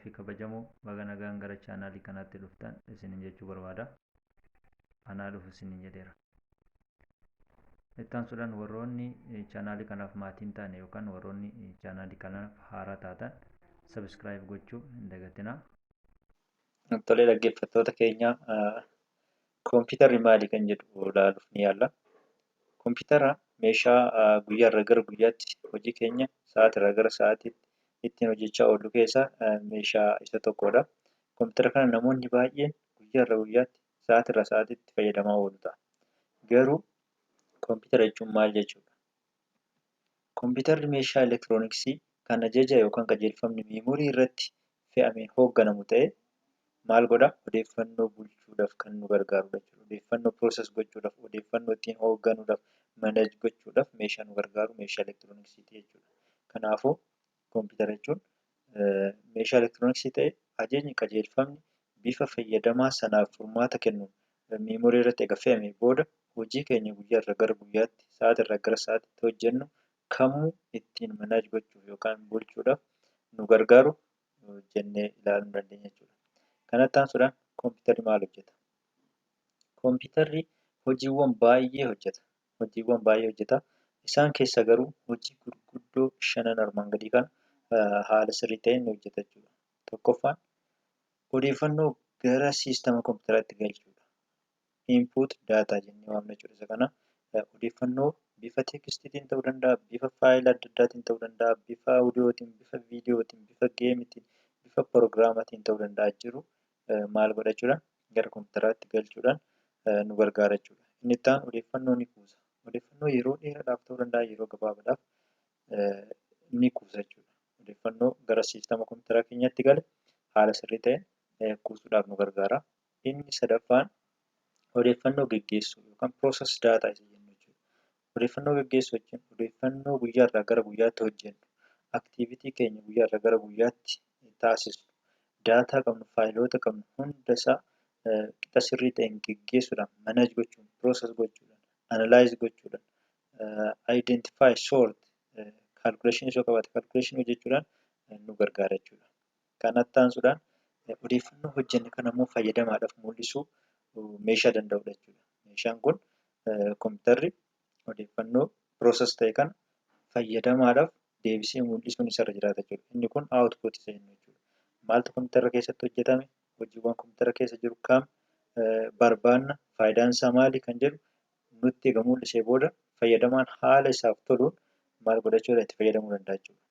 Fi kabajamoo, baga nagaan gara chaanaalii kanaatti dhuftan isinin jechuu barbaada. Anaa dhufu isinin jedheera. Itti aansuudhaan, warroonni chaanaalii kanaaf maatii hin taane yookaan warroonni chaanaalii kanaaf haaraa taatan, subscribe gochuu hin dagatinaa. Tolee, dhaggeeffattoota keenya, kompiitarri maali kan jedhu ilaaluuf ni yaalla. Kompiitara meeshaa guyyaarraa gara guyyaatti hojii keenya sa'aatirraa gara sa'aatiitti ittiin hojjechaa oollu keessaa meeshaa isa tokkodha. Kompiitara kana namoonni baay'een guyyaarraa guyyaatti, sa'aatirraa sa'aatiitti fayyadamaa oolu ta'a. Garuu kompiitara jechuun maal jechuudha? Kompiitarri meeshaa elektirooniksii kan ajaja yookaan qajeelfamni meemorii irratti fe'ameen hoogganamu ta'ee, maal godhaa? Odeeffannoo bulchuudhaaf kan nu gargaarudha jechuudha. Odeeffannoo process gochuudhaaf, odeeffannoo ittiin hoogganuudhaaf, manage gochuudhaaf meeshaa nu gargaaru meeshaa elektirooniksiiti jechuudha. Kanaafuu kompiitara jechuun meeshaa elektirooniksii ta'ee, ajajni qajeelfamni bifa fayyadamaa sanaaf furmaata kennuun meemorii irratti eega fe'amee booda, hojii keenya guyyaarraa gara guyyaatti, sa'aatirraa gara sa'aatiitti hojjennu kamuu ittiin manage gochuuf yookaan bulchuudhaaf nu gargaaru jennee ilaaluu dandeenya jechuudha. Kanatti aansuudhaan kompiitarri maal hojjeta? Kompiitarri hojiiwwan baay'ee hojjeta. Hojiiwwan baay'ee hojjeta. Isaan keessaa garuu hojii gurguddoo shanan armaan gadii kana haala sirrii ta'een ni hojjeta jechuudha. Tokkoffaan, odeeffannoo gara siistama kompiitaraatti galchuudha. Input data jennee waamna jechuudha isa kana. Odeeffannoo bifa textiitiin ta'uu danda'a, bifa faayila adda addaatiin ta'uu danda'a, bifa audiyootiin, bifa viidiyootiin, bifa gameiitiin, bifa piroogiraamaatiin ta'uu danda'a jiru maal godha jechuudha? Gara kompiitaraatti galchuudhaan nu gargaara jechuudha. Inni itti aanu odeeffannoo ni kuusa. Odeeffannoo yeroo dheeraadhaaf ta'uu danda'a, yeroo gabaabaadhaaf ni kuusa jechuudha. Odeeffannoo gara siistama kompiitaraa keenyaatti gale haala sirrii ta'een kuusuudhaaf nu gargaara. Inni sadaffaan odeeffannoo geggeessuu yookaan process data isa jennu jechuudha. Odeeffannoo geggeessuu jechuun odeeffannoo guyyaarraa gara guyyaatti hojjennu, activity keenya guyyaarraa gara guyyaatti taasisnu, data qabnu, faayiloota qabnu hundasaa qixa sirrii ta'een geggeessuudhaan, manage gochuun, process gochuudhaan, analyze gochuudhaan, identify, sort, calculation yoo qabaate calculation hojjechuudhaan nu gargaara jechuudha. Kanatti aansuudhaan odeeffannoo hojjenne kana immoo fayyadamaadhaaf mul'isuu meeshaa danda'udha jechuudha. Meeshaan kun, kompiitarri, odeeffannoo process ta'e kana fayyadamaadhaaf deebisee mul'isuun isarra jiraata jechuudha. Inni kun output isa jennu jechuudha. Maaltu kompiitara keessatti hojjetame? Hojiiwwan kompiitara keessa jiru kam barbaanna? Faayidaan isaa maali kan jedhu nutti eega mul'isee booda, fayyadamaan haala isaaf toluun maal godhachuudha? Itti fayyadamuu danda'a jechuudha.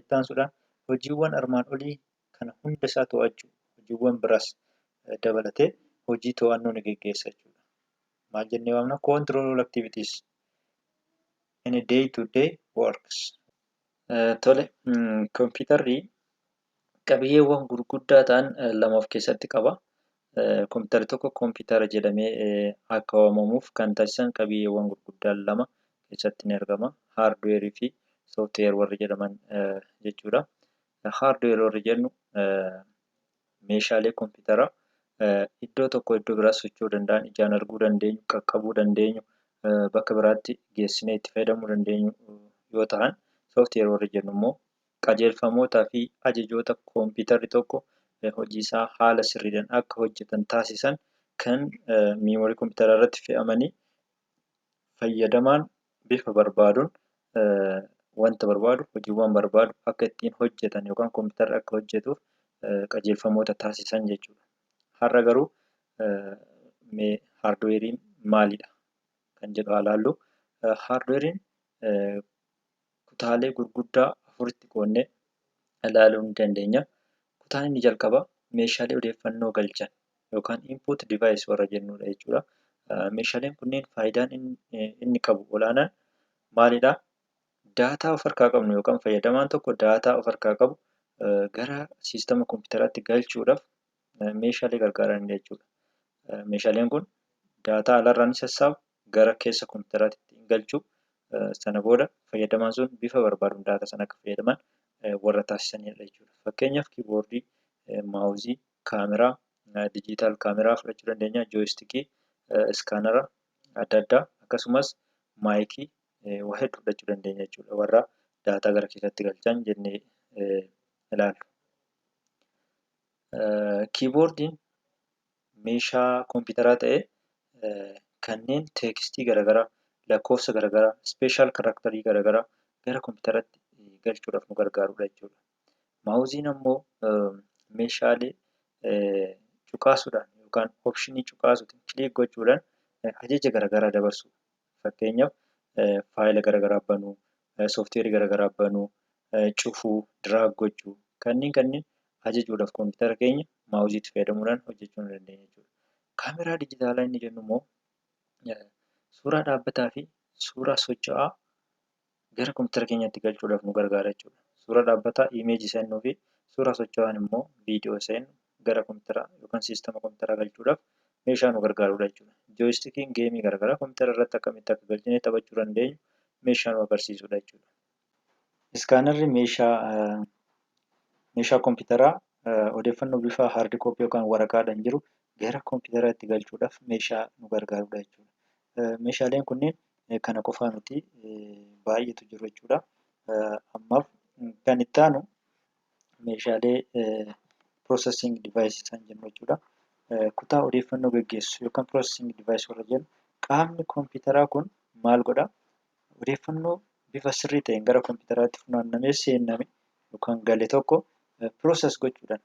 Itti aansuudhaan hojiiwwan armaan olii kana hunda isaa to'achuu, hojiiwwan biraas dabalatee hojii to'annoo ni geggeessa jechuudha. Maal jennee waamna? Control all activities in a day to day works. Tole, kompiitarri qabiyyeewwan gurguddaa ta'an lama of keessatti qaba. Kompiitarri tokko kompiitara jedhamee akka waamamuuf kan taasisan qabiyyeewwan gurguddaan lama keessatti ni argama. Haardweerii fi sooftiweer warri jedhaman jechuudha. Hardware warri jennu meeshaalee kompiitaraa iddoo tokkoo iddoo biraa socho'uu danda'an, ijaan arguu dandeenyu, qaqqabuu dandeenyu, bakka biraatti geessinee itti fayyadamuu dandeenyu yoo ta'an, sooftiweer warri jennu immoo qajeelfamootaa fi ajajoota kompiitarri tokko hojii isaa haala sirriidhaan akka hojjetan taasisan, kan miimorii kompiitaraa irratti fe'amanii, fayyadamaan bifa barbaaduun wanta barbaadu, hojiiwwan barbaadu akka ittiin hojjetan yookaan kompiitarri akka hojjetuuf qajeelfamoota taasisan jechuudha. Har'a garuu mee haardweeriin maalidha kan jedhu haa ilaallu. Haardweeriin kutaalee gurguddaa afuritti qoodnee ilaaluu ni dandeenya. Kutaan inni jalqabaa meeshaalee odeeffannoo galchan yookaan input device warra jennudha jechuudha. Meeshaaleen kunneen faayidaan inni qabu olaanaan maalidhaa? Data of harkaa qabnu yookaan fayyadamaan tokko data of harkaa qabu gara siistama kompiitaraatti galchuudhaaf meeshaalee gargaaranidha jechuudha. Meeshaaleen kun data alarraa ni sassaabu, gara keessa kompiitaraatti ittiin galchuu, sana booda fayyadamaan sun bifa barbaaduun data sana akka fayyadaman warra taasisanidha jechuudha. Fakkeenyaaf kiiboordii, maawuzii, kaameraa, digital camera fudhachuu dandeenya, joystickii, scanner adda addaa, akkasumas maayikii, waa hedduu fudhachuu dandeenya jechuudha. Warra data gara keessatti galchan jennee ilaallu. Keyboardiin meeshaa kompiitaraa ta'ee kanneen textii garaagaraa, lakkoofsa garaagaraa, special characterii garaagaraa gara kompiitaraatti galchuudhaaf nu gargaarudha jechuudha. Mouseiin ammoo meeshaalee cuqaasuudhaan yookaan optionii cuqaasuutiin click gochuudhaan ajaja garaagaraa dabarsu. Fakkeenyaaf, faayila garaagaraa banuu, sooftiweerii garaagaraa banuu, cufuu, drag gochuu kanneen ajajuudhaaf kompiitara keenya mouseiitti fayyadamuudhaan hojjechuu ni dandeenya jechuudha. Kaameraa dijitaalaa inni jennu immoo suuraa dhaabbataa fi suuraa socho'aa gara kompiitara keenyaatti galchuudhaaf nu gargaara jechuudha. Suuraa dhaabbataa imageii isa jennuu fi suuraa socho'aan immoo viidiyoo isa jennu gara kompiitara yookaan siistama kompiitaraa galchuudhaaf meeshaa nu gargaarudha jechuudha. Joystickiin gameii garaagaraa kompiitara irratti akkamitti akka galchinee taphachuu dandeenyu meeshaa nu agarsiisudha jechuudha. Scannerri meeshaa kompiitaraa odeeffannoo bifa hard copyii yookaan waraqaadhaan jiru gara kompiitaraatti galchuudhaaf meeshaa nu gargaarudha jechuudha. Meeshaaleen kunneen kana qofaa miti, baay'eetu jiru jechuudha. Ammaaf kan itti aanu meeshaalee processing device kan jennu jechuudha. Kutaa odeeffannoo gaggeessu yookaan processing device warra jennu, qaamni kompiitaraa kun maal godhaa? Odeeffannoo bifa sirrii ta'een gara kompiitaraatti funaannamee seename yookaan gale tokko process gochuudhaan,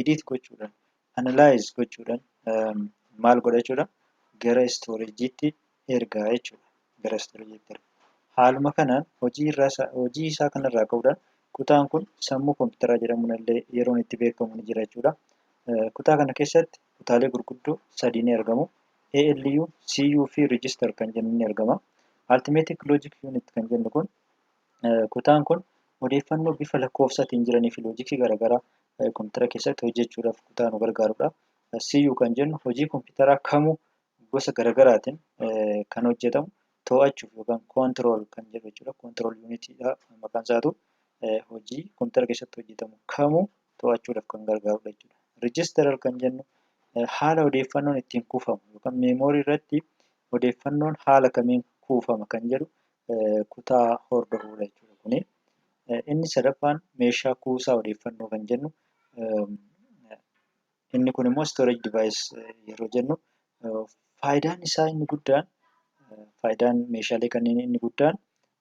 edit gochuudhaan, analyze gochuudhaan maal godha jechuudha? Gara storageiitti ergaa jechuudha. Gara storageiitti erga. Haaluma kanaan hojii isaa kanarraa ka'uudhaan kutaan kun sammuu kompiitaraa jedhamuun illee yeroon itti beekamu ni jira jechuudha. Kutaa kana keessatti kutaalee gurguddoo sadii ni argamu. ALU, CU fi Register kan jennu ni argama. Arithmetic Logic Unit kan jennu kun, kutaan kun odeeffannoo bifa lakkoofsaatiin jiranii fi logicii garaagaraa kompiitara keessatti hojjechuudhaaf kutaa nu gargaarudha. CU kan jennu hojii kompiitaraa kamuu gosa garaagaraatiin kan hojjetamu to'achuuf yookaan control kan jedhu jechuudha. Control unitiidha maqaan isaatu, hojii kompiitara keessatti hojjetamu kamuu to'achuudhaaf kan gargaarudha jechuudha. Register kan jennu haala odeeffannoon ittiin kuufamu yookaan memoryii irratti odeeffannoon haala kamiin kuufama kan jedhu kutaa hordofudha jechuudha kuni. Inni sadaffaan meeshaa kuusaa odeeffannoo kan jennu, inni kun immoo storage device yeroo jennu, faayidaan isaa inni guddaan, faayidaan meeshaalee kanneen inni guddaan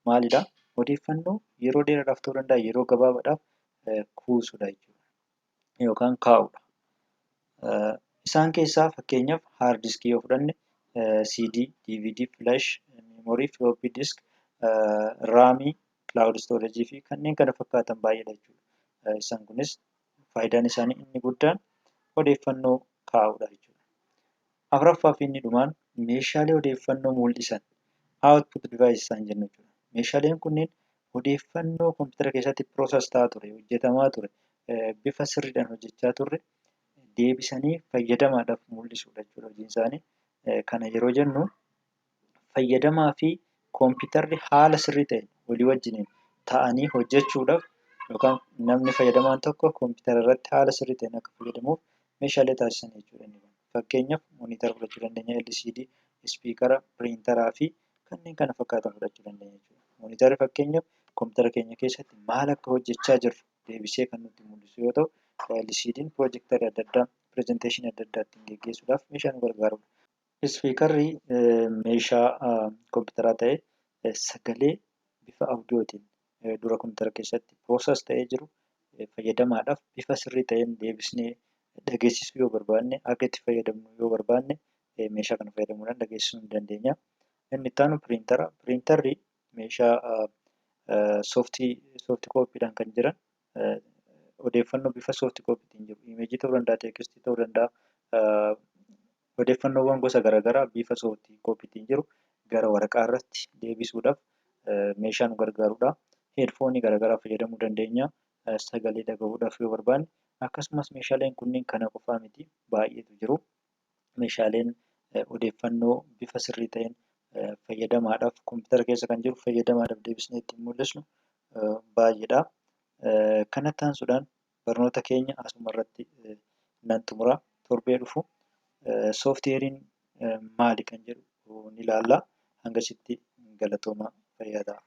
maalidha? Odeeffannoo yeroo dheeraadhaaf ta'uu danda'a, yeroo gabaabaadhaaf kuusuudha jechuudha yookaan kaa'uudha. Isaan keessaa fakkeenyaaf hard diskii yoo fudhanne, CD, DVD, flash, memory, floppy disk, RAMii, cloud storage fi kanneen kana fakkaatan baay'eedha jechuudha. Isaan kunis faayidaan isaanii inni guddaan odeeffannoo kaa'uudha jechuudha. Afuraffaa fi inni dhumaan meeshaalee odeeffannoo mul'isan, output device isaan jennu jechuudha. Meeshaaleen kunneen odeeffannoo kompiitara keessatti process ta'aa ture, hojjetamaa ture, bifa sirriidhaan hojjechaa turre deebisanii fayyadamaadhaaf mul'isuudha jechuudha hojiin isaanii. Kana yeroo jennu, fayyadamaa fi kompiitarri haala sirrii ta'een walii wajjiniin ta'anii hojjechuudhaaf yookaan namni fayyadamaan tokko kompiitara irratti haala sirrii ta'een akka fayyadamuuf meeshaalee taasisan jechuudha. Fakkeenyaaf, monitara fudhachuu dandeenya, LCD, speakera, printeraa fi kanneen kana fakkaatan fudhachuu dandeenya jechuudha. Monitorri fakkeenyaaf kompiitara keenya keessatti maal akka hojjechaa jirru deebisee kan nutti mul'isu yoo ta'u, LCD'n projectorii adda addaa, presentationii adda addaa ittiin geggeessuudhaaf meeshaa nu gargaarudha. Speakerri meeshaa kompiitaraa ta'ee sagalee bifa audiotiin dura kompiitara keessatti process ta'ee jiru fayyadamaadhaaf bifa sirrii ta'een deebisnee dhageessisuu yoo barbaanne, akka itti fayyadamnu yoo barbaanne, meeshaa kana fayyadamuudhaan dhageessisuu ni dandeenya. Inni itti aanu printera. Printerri meeshaa soft copyiidhaan kan jiran, odeeffannoo bifa soft copyiitiin jiru, imageii ta'uu danda'a, textii ta'uu danda'a, odeeffannoowwan gosa garaagaraa bifa soft copyiitiin jiru gara waraqaa irratti deebisuudhaaf meeshaa nu gargaarudha. Headphoneii garaagaraa fayyadamuu dandeenya sagalee dhagahuudhaaf yoo barbaanne. Akkasumas meeshaaleen kunneen kana qofaa miti, baay'eetu jiru. Meeshaaleen odeeffannoo bifa sirrii ta'een fayyadamaadhaaf kompiitara keessa kan jiru fayyadamaadhaaf deebisnee ittiin mul'isnu baay'eedha. Kanatti aansuudhaan barnoota keenya asuma irratti nan xumura. Torbee dhufu sooftiweeriin maali kan jedhu ni ilaalla. Hangasitti galatoomaa, fayyaa ta'aa.